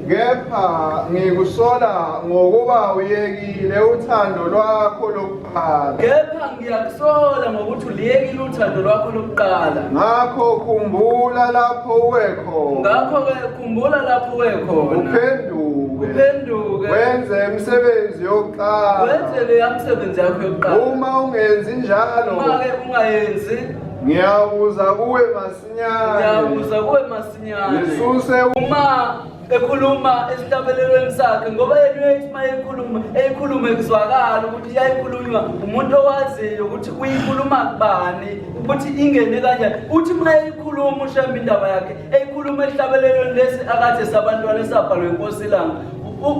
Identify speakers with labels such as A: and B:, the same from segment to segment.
A: Kepha ngikusola ngokuba uyekile uthando lwakho lokuqala.
B: Kepha ngiyakusola ngokuthi uliyekile uthando lwakho lokuqala.
A: Ngakho khumbula lapho uwe khona.
B: Ngakho-ke khumbula lapho uwe khona.
A: Uphenduke.
B: Uphenduke.
A: Wenze imisebenzi yokuqala.
B: Wenze leya misebenzi yakho yokuqala.
A: Uma ungenzi njalo.
B: Uma-ke ungayenzi.
A: Ngiyakuza kuwe masinyane.
B: Ngiyakuza kuwe masinyane.
A: Ngisuse
B: uma ekhuluma esihlabelelweni sakhe ngoba yena uyayithi uma ekhuluma eyikhulume kuzwakala ukuthi iyayikhulunywa umuntu owaziyo ukuthi uyikhuluma kubani ukuthi ingene kanjani uthi uma eyikhuluma ushembe indaba yakhe eyikhuluma esihlabelelweni lesi akade sabantwana esabhalwe inkosi ilanga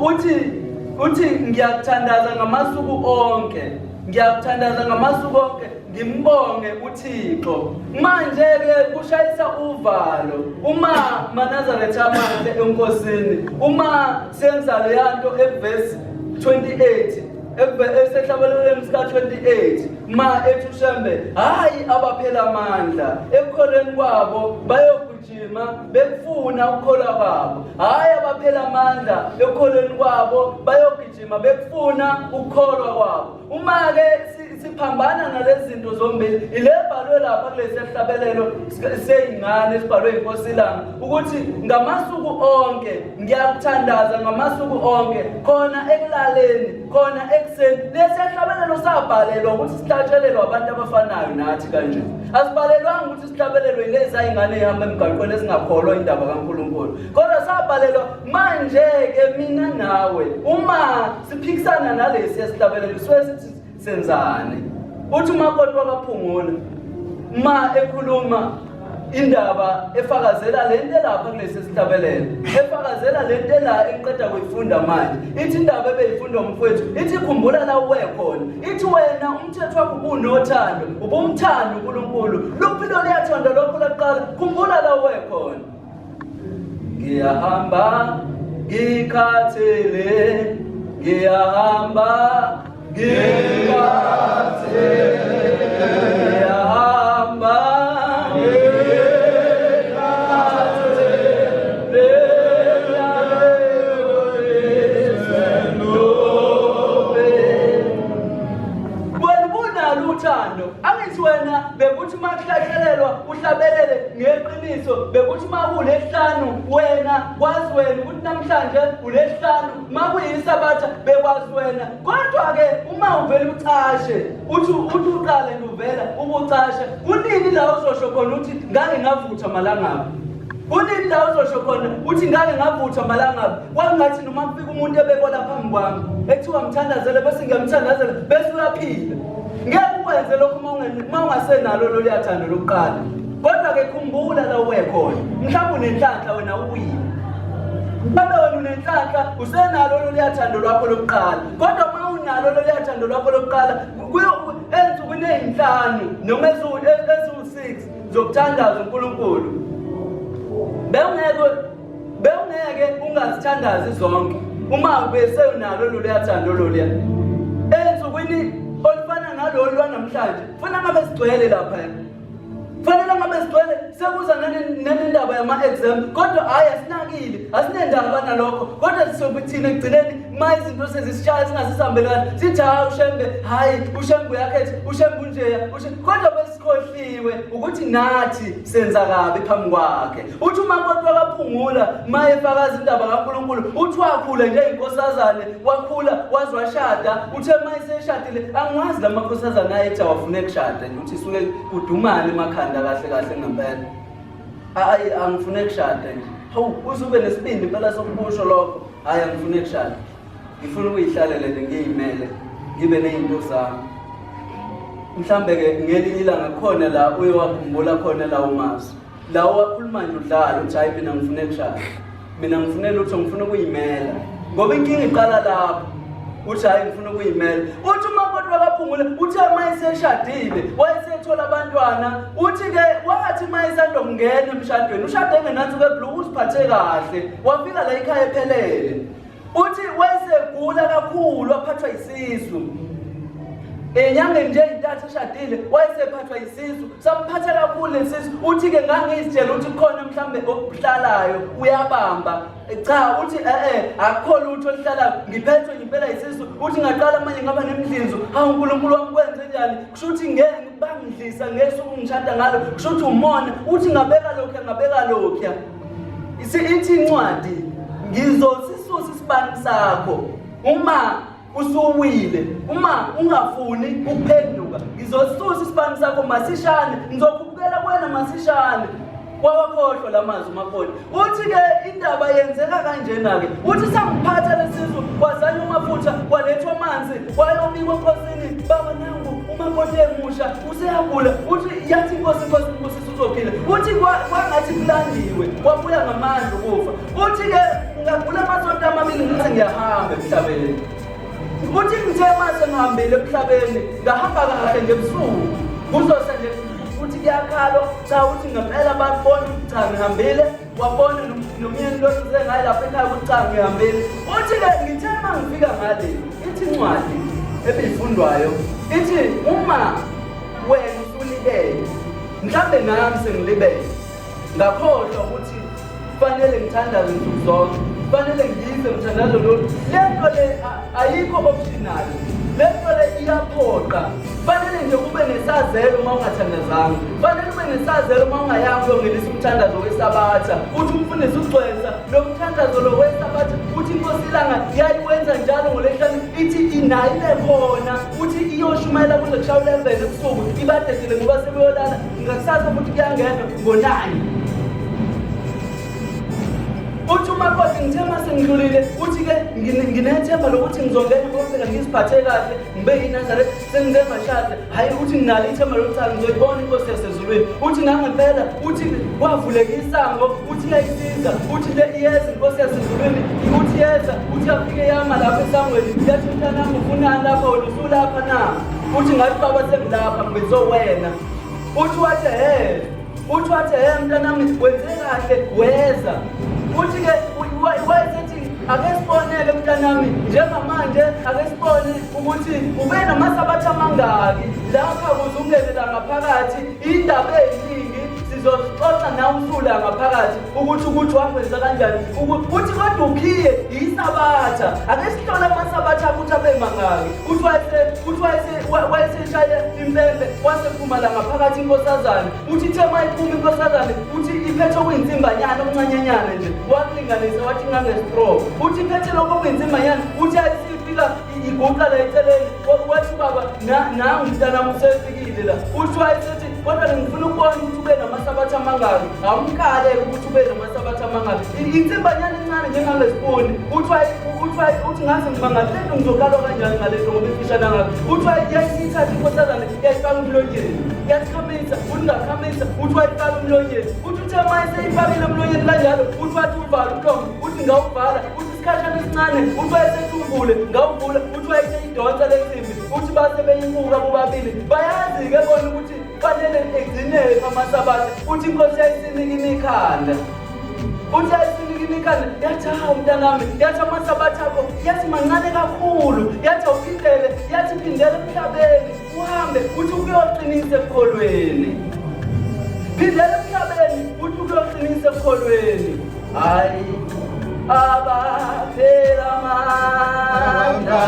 B: uthi uthi ngiyakuthandaza ngamasuku onke ngiyakuthandaza ngamasuku onke ngimbonge uThixo manje-ke kushayisa uvalo uma manazaretha amahle enkosini uma senza leya nto evesi 28 esehlabelelweni sika-28 ma ethi ushembe hhayi abaphela amandla ekukholweni kwabo bayogijima bekufuna ukukholwa kwabo hhayi abaphela amandla ekukholweni kwabo bayogijima bekufuna ukukholwa kwabo Uma-ke siphambana nalezi zinto zombili, ile ebhalwe lapha kulesi sihlabelelo sey'ngane esibhalwe yinkosi ilanga ukuthi ngamasuku onke ngiyakuthandaza ngamasuku onke khona ekulaleni khona ekuseni. Lesi sihlabelelo sabhalelwa ukuthi sihlatshelelwe abantu abafanayo nathi kanje. Asibhalelwanga ukuthi sihlabelelwe yilezi ay'ngane ey'hamba emgaqweni ezingakholwa indaba kaNkulunkulu, kodwa sabhalelwa manje-ke mina nawe uma siphikisana nalesi esihlabelelo suke sithi senzani uthi umakoti wakaphungula ma ekhuluma indaba efakazela le nto elapha kulesi sihlabelelo efakazela le nto ela engiqeda kuyifunda manje ithi indaba ebeyifunda umfowethu ithi khumbula la uwe khona ithi wena umthetho wakho ubunothando ubumthanda uNkulunkulu luphi loluyathando lokho lokuqala khumbula la uwe khona Ngiyahamba ngikhathele ngiyahamba ngikhathele ngiyahamba wena ubunalo uthando angithi wena bekuthi uma kuhlatshelelwa uhlabelele ngeqiniso bekuthi uma kulesihlanu wena kwazi wena ukuthi namhlanje ulesihlanu uma kuyisabatha bekwazi wena kodwa-ke uma uvele ucashe uthi uthi uqale nje uvela ukucasha kunini la uzosho khona ukuthi ngake ngavutha malangabi kunini la uzosho khona uthi ngake ngavutha malangabi kwangathi noma kufika umuntu ebekwa phambi kwami ekuthiwa mthandazele bese ngiyamthandazela bese uyaphila ngeke ukwenze lokho uma ungasenalo loluya thando lokuqala kodwa-ke khumbula la uwe khona mhlawumbe unenhlanhla wena uwile mhlawumbe wena unenhlanhla usenalo loluya thando lwakho lokuqala kodwa uma unalo loluya thando lwakho lokuqala ensukwini ey'nhlanu noma eziwu-six zokuthandaza unkulunkulu bewungeke bewungeke ungazithandazi zonke uma bese unalo loluya thando loluya ensukwini olufana nalolu lwanamhlanje funa ngabe sigcwele lapha fanele ngabe sigcwele sekuza nanendaba yama-exam kodwa hhayi asinakile asinendaba nalokho kodwa sisobe thina ekugcineni ma izinto sezisishaya singasisihambele kahle sithi hhayi ushembe hhayi ushembe uyakhetha ushembe unjeya kodwa Khohliwe ukuthi nathi senza kabi phambi kwakhe. Uthi umakoti wakaphungula ma efakaza indaba kaNkulunkulu uthi wakhula njengenkosazane wakhula waze washada uthe ma eseshadile angiwazi la makhosazane ayethi awafune kushada nje uthi suke kudumane emakhanda kahle kahle ngempela. Hayi angifune kushada nje. Hawu uze ube nesibindi impela sokusho lokho. Hayi angifune kushada. Ngifuna ukuyihlalela nje ngiyimele ngibe nezinto zami. Mhlambe-ke ngelinye ilanga khona la uye wakhumbula khona lawo mazwi lawo wakhuluma nje udlala uthi hhayi mina ngifune kushada mina ngifune lutho ngifuna ukuyimela ngoba inkinga iqala lapho uthi hhayi ngifuna ukuyimela uthi umakoti wakaphungule uthe uma eseshadile wayesethola abantwana uthi-ke wathi uma esandokungena emshadweni ushade engenansuku ebhluku uziphathe kahle wafika la ekhaya ephelele uthi wayesegula kakhulu waphathwa isisu. Enyangeni nje eyintathu eshadile wayesephathwa yisisu, samphatha kakhulu lesisu. Uthi-ke ngangizitshela ukuthi khona mhlawumbe okuhlalayo uyabamba. Cha, uthi e-e akukho lutho oluhlalayo, ngiphethwe ngempela yisisu. Uthi ngaqala manje ngaba nemidlinzo, hawu uNkulunkulu wami kwenze njani? Kusho ukuthi ngeke bangidlisa ngesuku ngishada ngalo, kusho ukuthi umona. Uthi ngabeka lokhuya, ngabeka lokhuya. Ithi incwadi, ngizosisusa isibani sakho uma usuwile, uma ungafuni ukuphenduka, ngizosisusa isibani sakho masishane, ngizokhuphukela kuwena masishane. Wawakhohlwa la mazwi umakoti. Uthi-ke indaba yenzeka kanjena-ke, uthi sangiphatha lesisu, kwazanywa amafutha, kwalethwa amanzi, kwayobikwa enkosini, baba nangu umakoti emusha useyagula. Uthi yathi inkosi, inkosi imbusise uzophila. Uthi kwangathi kulandiwe, kwabuya ngamandla ukufa. Uthi-ke ngagula amasonto amabili ngithi ngiyahamba emhlabeni. Uthi ngithe uma sengihambile emhlabeni ngahamba kahle nje ebusuku, kuzose nje uthi kuyakhalwa. Cha, uthi ngempela babona ukuthi cha ngihambile, wabona nomyeni lo ngize ngaye lapha ekhaya ukuthi cha ngihambile. Uthi-ke ngithe uma ngifika ngale, ithi incwadi ebifundwayo ithi uma wena usulibele, mhlawumbe nami sengilibele, ngakhohlwa ukuthi fanele ngithandaze nsuku zonke, fanele ngize mthandazo lolu. Le nto le ayikho optional, le nto le iyaphoqa. Fanele nje ube nesazelo uma ungathandazanga, fanele ube nesazelo uma ungayanga uyongenisa umthandazo wesabatha. Uthi umfundisi ugcwensa lo mthandazo lo wesabatha, uthi inkosi ilanga yayiwenza njalo ngolesihlanu, ithi inayo ibe khona, uthi iyoshumayela kuze kushaye u-11 ebusuku, ibadedele ngoba sebeyolala. Ngakusasa futhi kuyangena ngo-9. Uthi umakoti ngithe uma sengidlulile, uthi-ke nginethemba lokuthi ngizongena ngoba phela ngiziphathe kahle, ngibe yiNazaretha, sengize ngashada. Hhayi, uthi nginalo ithemba lokuthi cha ngizoyibona inkosi yasezulwini. Uthi nangempela, uthi kwavuleka isango, uthi iyayisiza, uthi le iyeza inkosi yasezulwini, uthi yeza, uthi yafike yama lapha esangweni, yathi mntanami ufunani lapha wena usulapha na? Uthi ngathi baba sengilapha ngibizwe wena. Uthi wathi he, uthi wathi he mntanami wenze kahle weza. Uthi-ke wayesethi ake sibonele mntanami njengamanje, ake sibone ukuthi ube namasabatha amangaki lapha kuze ungene la ngaphakathi. Indaba eziningi sizozixoxa nawe usula ngaphakathi ukuthi wakwenza kanjani. Uthi kodwa ukhiye yisabatha, ake sihlole amasabatha ukuthi abe mangaki. Uthi wayeseshaye impempe, wasephuma la ngaphakathi inkosazane. Uthi ithe uma iphuma inkosazane, uthi iphethe okuyinsimbanyana okuncanyanyana nje, wakulinganisa wathi ngange-straw. Uthi iphethe lokho okuyinsimbanyana, uthi ayisifika iguqa la eceleni, wathi ubaba nangu mntanami usefikile la. Uthi wayesethi kodwa ngifuna ukubona ukuthi ube namasabatha amangaki. Awumkale ukuthi ube namasabatha amangaki, insimbanyana encane njengalesipuni. Uthi uthi ngaze ngimangale lento, ngizokalwa kanjani ngalento ngoba ifishana ngakho. Uthi yayisiyithatha inkosazane yayifaka emlonyeni, yayikhamisa, uthi ngakhamisa, uthi wayifaka emlonyeni. Uthi uthe uma eseyifakile emlonyeni kanjalo, uthi wathi uvala umlomo, uthi ngawuvala. Uthi isikhashana esincane, uthi wayesethi uvule, ngawuvula. Uthi wayeseyidonsa le nsimbi, uthi base beyibuka bobabili, bayazi-ke bona ukuthi fanele egcinephi amasabatha. Uthi inkosi yayisinika imikhanda, uthi yayisinika imikhanda, yathi hawu mntanami, yathi amasabatha akho yathi mancane kakhulu, yathi awuphindele, yathi phindela emhlabeni uhambe, uthi ukuyoqinisa ekukholweni, phindela emhlabeni, uthi ukuyoqinisa ekukholweni. Hayi abaphela amandla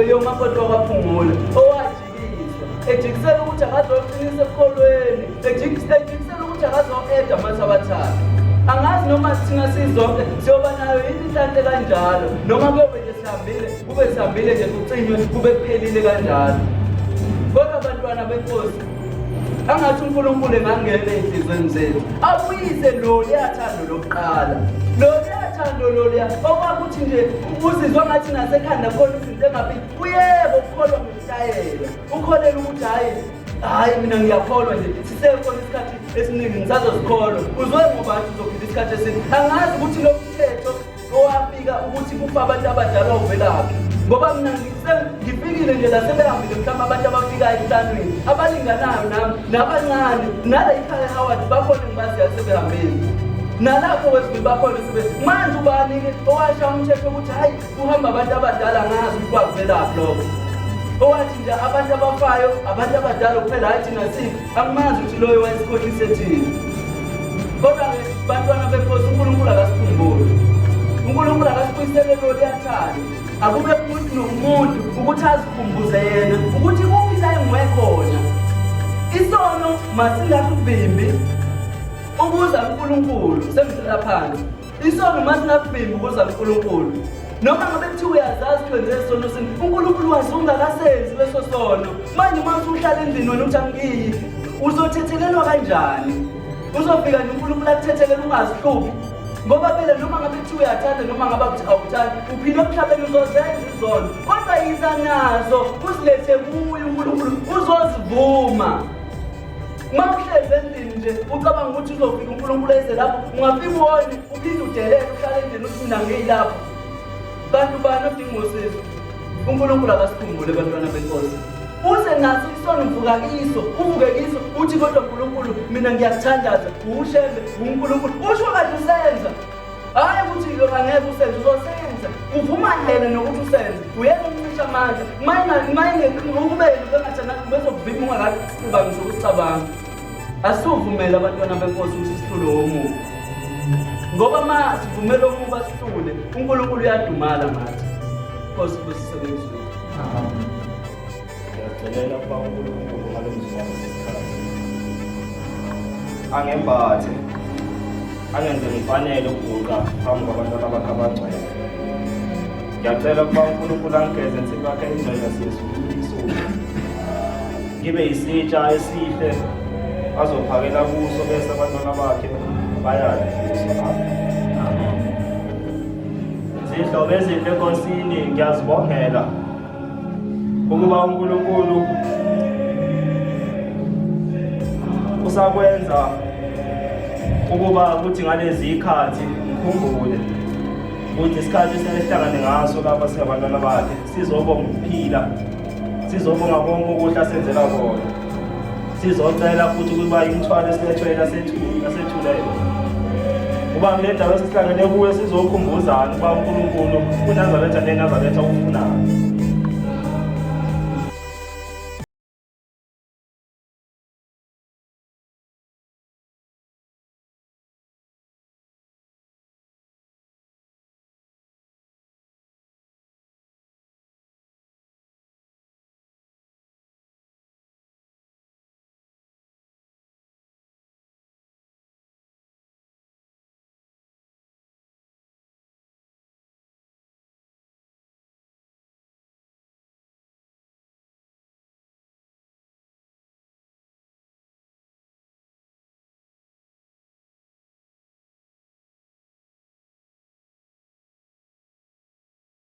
B: yomakoti wakwaPhungula owajikiswa ejikisela ukuthi akazoqinisa ekukholweni, ejikisela ukuthi akazo-eda amasabathathu. Angazi noma thina sizonke siyoba nayo yini inhlanhla kanjalo, noma kuyobe nje sihambile kube sihambile nje kucinywe kube kuphelile kanjalo. Kodwa bantwana benkosi, angathi uNkulunkulu engangena ey'nhliziyweni zethu abuyise loluya thando lokuqala, loluya thando loluya okwakuthi nje uzizwa ngathi nasekhanda khona izinto engaphili. Uyebo ukukholwa ngokushayela, ukholelwa ukuthi hhayi hhayi mina ngiyakholwa nje, sisekhona isikhathi esiningi ngisazozikholwa. Uzwe ngoba athi uzophila isikhathi eside. Angazi ukuthi lo mthetho owafika ukuthi kufa abantu abadala uvelaphi, ngoba mina ngifikile nje la sebehambile mhlawumbe abantu abafikayo emhlanweni abalinganayo nami nabancane nala ikhaya Howard bakhona engibaziyo sebehambile, nalapho wesibili bakhona sebe. Manje ubani-ke owasha umthetho ukuthi hhayi kuhamba abantu abadala? Ngazi ukuthi kwakuvelaphi lokho owathi nje abantu abafayo abantu abadala kuphela, hhayi thina sifa. Angimazi ukuthi loyo wayesikhohlise thina. Kodwa-ke bantwana benkosi, uNkulunkulu akasikhumbuli, uNkulunkulu akasibuyisele loluyathando. Akube umuntu nomuntu ukuthi azikhumbuze yena ukuthi kuphi la engiwe khona. Isono masingakuvimbi ukuza kuNkulunkulu. Sengihlala phansi. Isono masingakuvimbi ukuza kuNkulunkulu. Noma ngabe kuthiwa uyazazi ukuthi wenze isono sini, uNkulunkulu wazi ungakasenzi leso sono. Manje uma usuhlala endlini wena uthi angiyi, uzothethelelwa kanjani? Uzofika nje uNkulunkulu akuthethelela ungazihluphi, ngoba phela noma ngabe kuthiwa uyathanda noma ngabe kuthi awuthandi, uphila emhlabeni uzozenza izono, kodwa yiza nazo uzilethe kuye uNkulunkulu, uzozivuma. Uma uhlezi endlini nje ucabanga ukuthi uzofika uNkulunkulu eze lapho, ungafika uwone uphinde udelele, uhlale endlini uthi mina ngiyilapho. Bantu bani odinga usizo? uNkulunkulu akasikhumbule bantwana benkosi. Uze naso isono, uvuka kiso, uvuke kiso uthi kodwa uNkulunkulu mina ngiyakuthandaza, uShembe uNkulunkulu usho kade usenza. Hhayi ukuthi angeke usenze, uzosenza. Uvuma yena nokuthi usenze, uyena umncisha amandla. Mayine ukube bengathanda bezokuvimba ungakacabangi ngisho ukusicabanga. Asivumele abantwana benkosi ukuthi sihlule omubi, ngoba ma sivumela omubi asihlule, uNkulunkulu uyadumala ngathi. Nkosi busisebenzweni.
C: Ngiyacelela ukuba uNkulunkulu ngalo mzuzwana sesikhathi angembathe, angenze ngifanele ukuguqa phambi kwabantwana bakhe abangcwele. Ngiyacela ukuba uNkulunkulu angigeze insipho yakhe ingcwele siyesulu, ngibe yisitsha esihle azophakela kuso bese abantwana bakhe bayadla kuso. Amen. Zihlobo ezinhle enkosini, ngiyazibongela ukuba uNkulunkulu usakwenza ukuba kuthi ngalezi ikhathi ngikhumbule ukuthi isikhathi esihlangane ngaso lapha singabantwana bakhe sizobonga ukuphila, sizobonga konke okuhle asenzela kona, sizocela futhi ukuba imithwalo esilethwele asethulele uba kule ndawo esihlangene kuyo sizokhumbuzana ukuba uNkulunkulu uNazaretha neNazaretha ufunani.